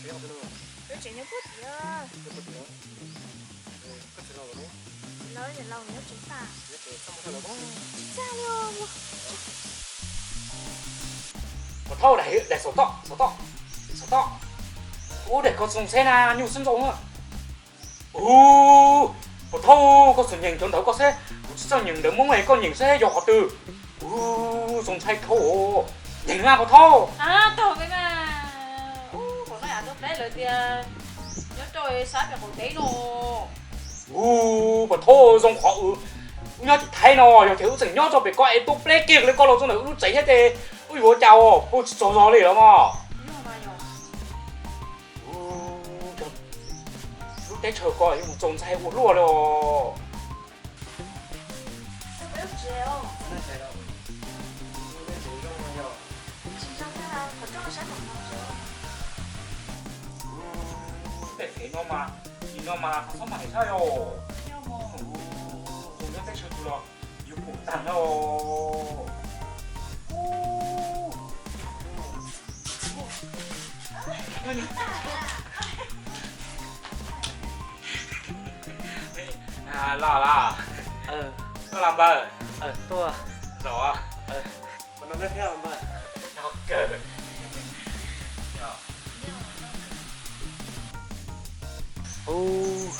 Lub tsev nyob puag tim. Txiv laus, niam laus nyob tsev tas. Tsis txaj li os. Puas thaub, daim, daim saum toj, saum toj, saum toj. Ub, daim ko txoos xeb na, nyuj xwb ntxaus na. Ub, puas thaub, koj txhob nyeem cov ntawd koj xwb, kuv tsis txawj nyeem ntawv Hmoob es koj nyeem xwb yog qhov twg. Ub, zoo ntshai dhau. Nyeem mas puas thaub. Tau me mas. Ub, puas thaub, yam tuaj pleb lawv tias nyob rau sab pem qaum teb no. Ub, puas thaub, zoo qhov wb nyob tim Thaib no, yog tias wb tseem nyob rau pem ko es tuaj pleb kiag li koj los txog ntawm wb lub tsev thiab ces wb yuav ua cas os, puas tsis tsaug zog li los mas. Lub teb chaws ko yeej mus txaus ntshai ua luaj li os. Tej kev no mas, nim no mas qhov txhob mas hais tshaj yog zoo nyob teb chaws twg los yus pum tag no. Los los, tuaj los npawg. Tuaj. Zaum. Ua no thiab npawg. No kawg. Ub,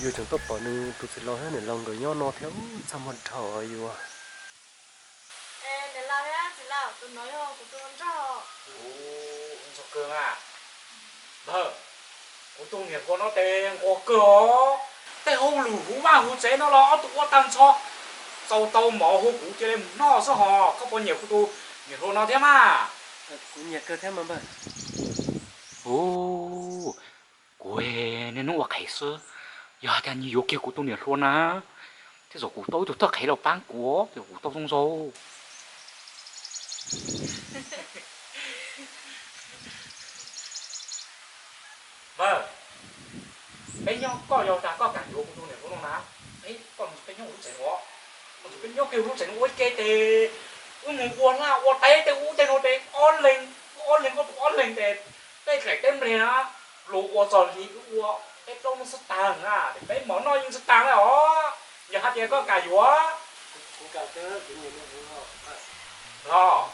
yus tseem tuaj pom nws tus txiv laus thiab niam laus nkawd nyob no thiab, txaj muag dhau yus. Niam laus thiab txiv laus, tus no yog kuv tus hluas nraug. Ntxhov kawg mas. Npawg, kuv tus niam hluas no tes nquag kawg os. Tej hauj lwm huv vaj huv tsev no los ob tug ua tag nrho. Txaus tau mov hu kuv cia li mus noj xwb hos. Koj puas nyiam kuv tus niam hluas no thiab mas? Kuv nyiam kawg thiab mas npawg. Ub, kuv niaj hnub ua qhev xwb, yog tias nws yuav kiag kuv tus niam hluas na, tej zaum kuv tau ib tug thawj qhev los pab kuv, tej zaum kuv tau zoo zaus. Npawg, peb nyob koj yog tas koj kam yuav kuv tus niam hluas no na, peb nyob kuv lub tsev no, peb nyob kiag lub tsev no ua ib ke tes wb mus ua laj ua teb tej ub tej no tes ob leeg, ob leeg ob tug ob leeg tes tej dlaim tej npliag na, luag ua txog hli wb ua peb plaub hnub xwb tag na, peb mov noj yeej tsis tag na os. Yog hais tias koj kam yuav. Los.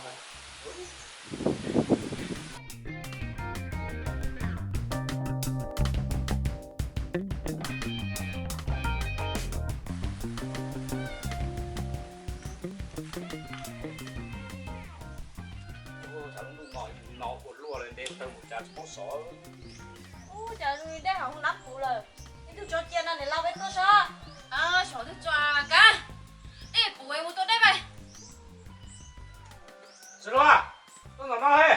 Ua luaj li nte taw mus cas tsis paub sov. Ub, cas zoo li dej hauv lab puv lawm. Ib tug tso cia no niam laus peb tuaj saib. Sov twg tso kav. Ej, puv es mus tua dej mas. Txiv laus, tuaj ntawm no he.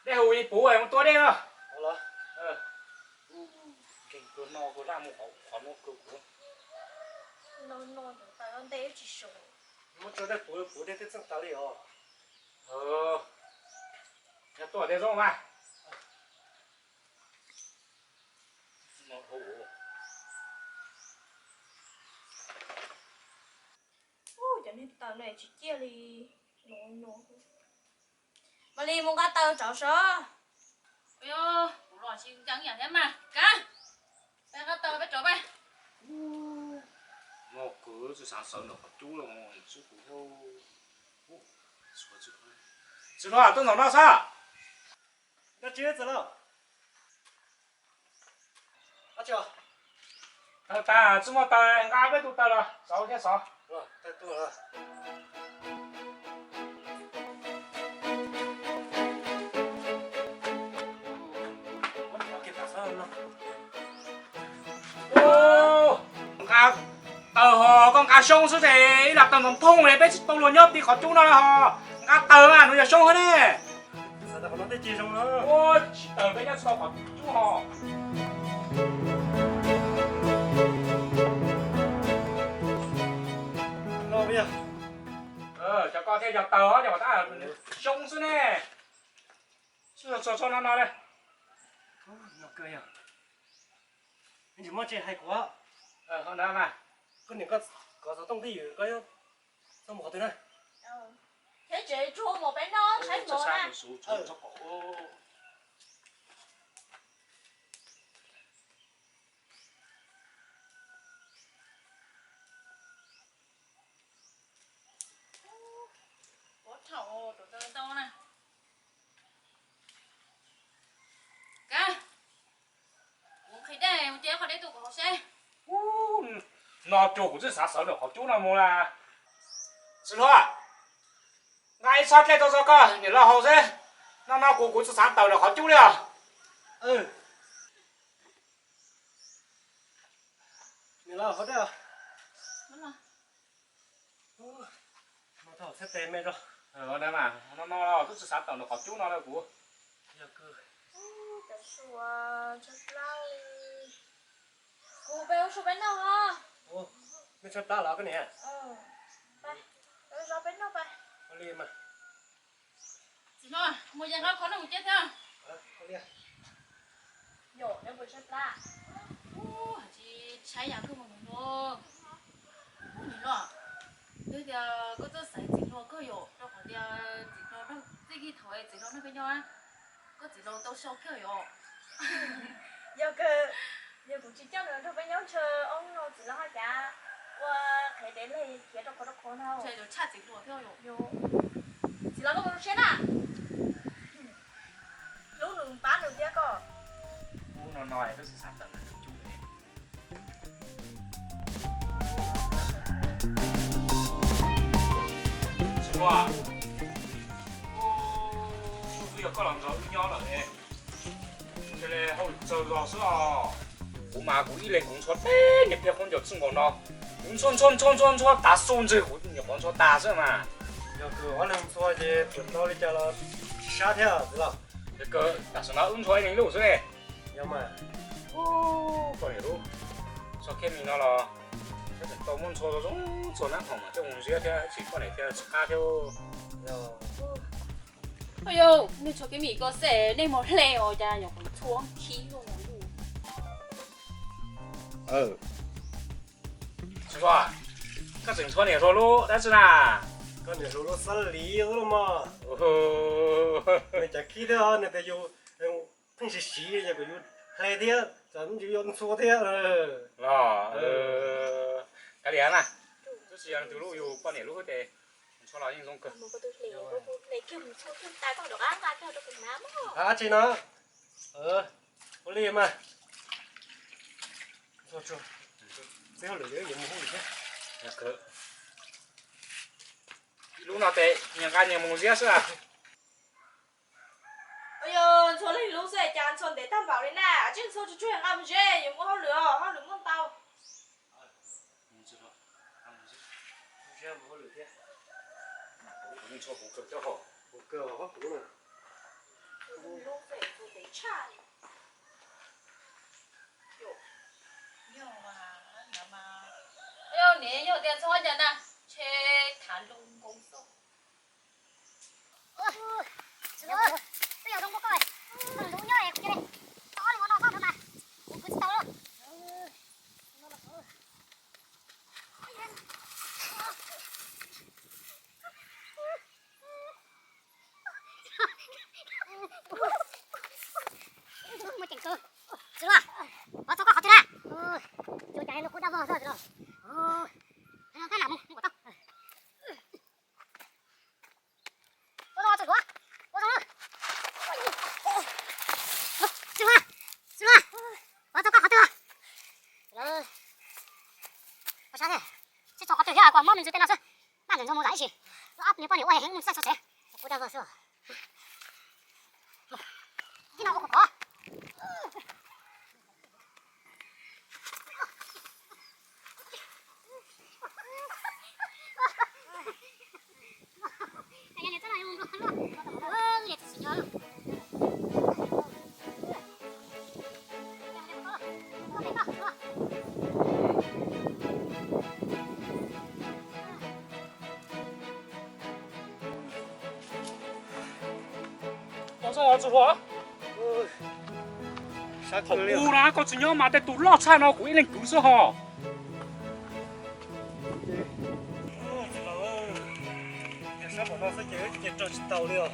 Dej hauv puv es mus tua dej no. Nkeeg kawg no kawg laj mus qhov no kawg kuv. No no ntawm taws nte tsis sov. Muab tso dej puv, puv dej twb txeej tas li os. Yog tuaj tej zoo mas. Ub, cov niag taws no tsis ciaj li. No no. Mam li mus nqa taws rau sov. Kuv los tsis nkees yam thiab mas kav. Peb nqa taws peb rov peb. Muaj kwv tsis xav sawv ntawm qhov cub los xwb kuv. Txiv laus, tuaj ntawm no saib. Dab tsi txiv laus? Taws tas tsis muaj taws nqa peb tus taws los xov thiab xov. Nqa taws ho koj nqa xyoob xwb ces ib lam taws ntoo thooj li peb tsis tau luag nyob tim qhov cub no ho. Nqa taws mas nws yog xyoob xwb ne. Ua tsis taws peb nyob tsis tau qhov cub ho. Cov ko thiaj yog taws os, cov ko tab xyoob xwb ne. Tso tso no no li. Tsis muaj tsis hais kuv. Koj niam koj kov xov tooj twj ywm koj txhob mus qhov twg na. Peb tsev tsuag mus peb noj saib mov na. Pov thaum rau tau ntau na. Kab, kuv nqhis dej mus ce qhov dej tuaj kuv haus seb. No cuag kuv twb xav sawv ntawm qhov cub no mus na. Txiv hluas, nqa ib txhab dej tuaj tso koj niam laus haus seb. No no kuv kuv twb xav tawm ntawm qhov cub li os. Niam laus haus dej. No no los twb tsis xav tawm ntawm qhov cub no lawm kuv. Kuv peb ua su peb noj os. Nej tshaib plab los koj niam? Peb zov peb noj peb. Ua li mas. Txiv hluas, mus yees nqa khov noj mus ceb thiab. Yog neb puas tshaib plab? Tsis tshaib yam kawg mus nws hluas. Niam hluas, twb tias koj txawj xaiv txiv hluas kawg yom, rau qhov tias txiv hluas nrog txij kij thaum txiv hluas nrog peb nyob, koj txiv hluas tau sau kiag yom. Yog kawg, yog kuv tsis coj nws nrog peb nyob ntshe ob hnub no txiv hluas haj cav ua qhev dev leg khiav rau qhov rau qhov no. Ntshe yuav tshaj txiv hluas thiab yom. Txiv hluas koj mus zoo siab na. Hlub nws pab nws thiab koj. Ub, no no twb xav tawm ntawm cub. Txiv hluas, twb yog koj los nrog wb nyob lawm, ntshe hauj lwm tsawg zog xwb os. Kuv mas kuv ib leeg kuv ntxhua teb niag pliag khaub ncaws txwj nkaus no, kuv ntxhua ntxhua ntxhua ntxhua ntxhua tas xu ntswg kuv nyuam qhuav ntxhua tas xwb mas. Yog kawg ob leeg ntxhua ces txawm ntau li cas los tsis sab thiab los. Yog kawg tam sim no wb ntxhua ib leeg lub xwb ne. Yog mas. Poj niam lub, txhua kiag mi no los tseem tau muab ntxhua zoo txhua nab hom mas coj mus ziab thiab tsis poj niam thiab tsis qab thiab. Yog nej txhua kiag mi ko xwb nej muaj hle os cas nyuam qhuav ntxhua khib luaj. Txiv hluas, koj tseem ntxhua niam hluas lub dab tsi na? Koj niam hluas lub xab lis xwb los mas. Nws cas khib thiab nws tias yus pheej siv siv yog kom yus hle thiab tsam yus yuav ntxhua thiab. Los, kav liam na, twb tsis yog leej twg lub, yus poj niam lub xwb ces ntxhua los yeej zoo kawg. Dab tsi no? Ua li mas. Peb hauj lwm yuav mus hauj lwm thiab. Ib lub no ces nyias nqa nyias mus ziab xwb. Yog ntxhua leej lub xwb cas ntxhua ntev tag npaum li na, tsis ntxhua tsuag tsuag nqa mus ze, yuav mus hauj lwm os, hauj lwm muaj ntau. Yog tias ntxhua cas na, ntshe thav lus nkoos xwb. Twb yog zoo nkaus koj, koj lus nyob kuv cia li, koj ob leeg ua no koj nrog mas, kuv kwv tsis tau lawm. Txiv hluas, pov txog koj qhov twg na? Txiv hluas, cas lub qub daj vog xwb txiv hluas. Koj lam mus mus kom tau. Ua zoo txiv hluas, ua zoo. Txiv hluas, txiv hluas, pov txog koj qhov twg? Ua sab thiab, tsis txog qhov twg thiab, kuv mob me ntsis tej no xwb. Maj ntxhua mus zam ib sim, lub ob niag poj niam ua heev mus txawj tso tsev. Qub daj vog xwb. Tib no ua kuv qhov. Thaum ub na koj tsis nyob mas tej tus loj tshaj no kuv ib leeg kwv xwb hos. Nyob pom no xwb ces ces raug tsis tau li os.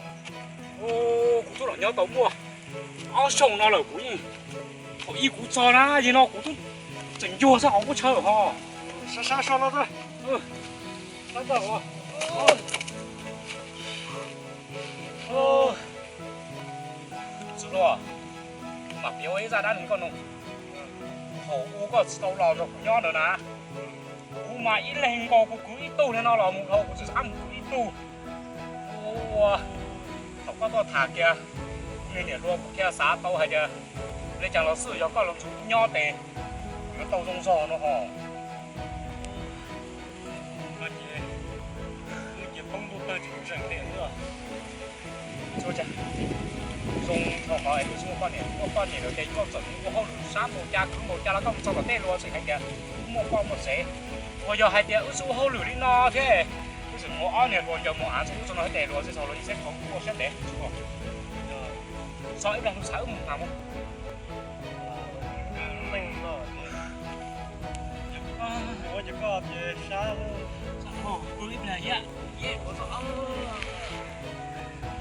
Kuv twb los nyob tau muaj ob xyoos no lawm, kuv yeej, thaum ub kuv txog na, yog no kuv twb tseem ncuag xwb hauv kuj tshaw ho. Sab sab so no. Sab tau. Txiv Hluas, kuv mam piav ua ib zaj dab neeg koj mloog. Thaum ub koj tsis tau los nrog kuv nyob ntawd na, kuv mas ib leeg nkaus kuv kwv ib tug li no los mus dhau, kuv tsis xav mus kwv ib tug. Ua, thaum koj tuaj tham kiag, niam hluas kuv thiaj xav tau hais tias, li cas los xij yog koj los nrog kuv nyob ces yuav tau zoo zog no ho. Ces poob ntuj tawg tsis zeem li xwb. Zoo dhau qhov wb tsis muaj poj niam, muaj poj niam lawm ces koj txawm mus ua hauj lwm sab npaum cas kwv npaum cas los koj mus txog tom tej luag tseem hais tias muaj poj muaj sev. Uas yog hais tias wb tsis ua hauj lwm li no thiab, wb tseem mus ob niag hluas ncaws mus av txog wb txog no thiab ces luag tsis txog luag yeej siab khov kuj ua siab ntev tsis ua. Txog ib pliag tus xav wb mus nqa mus. Ua ces koj ces sab, ib pliag thiab,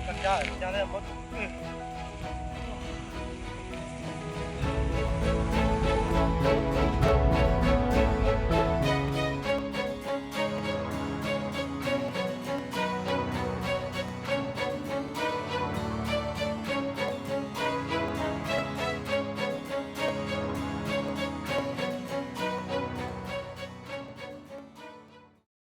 koj cab cab thiab muab tus kwj.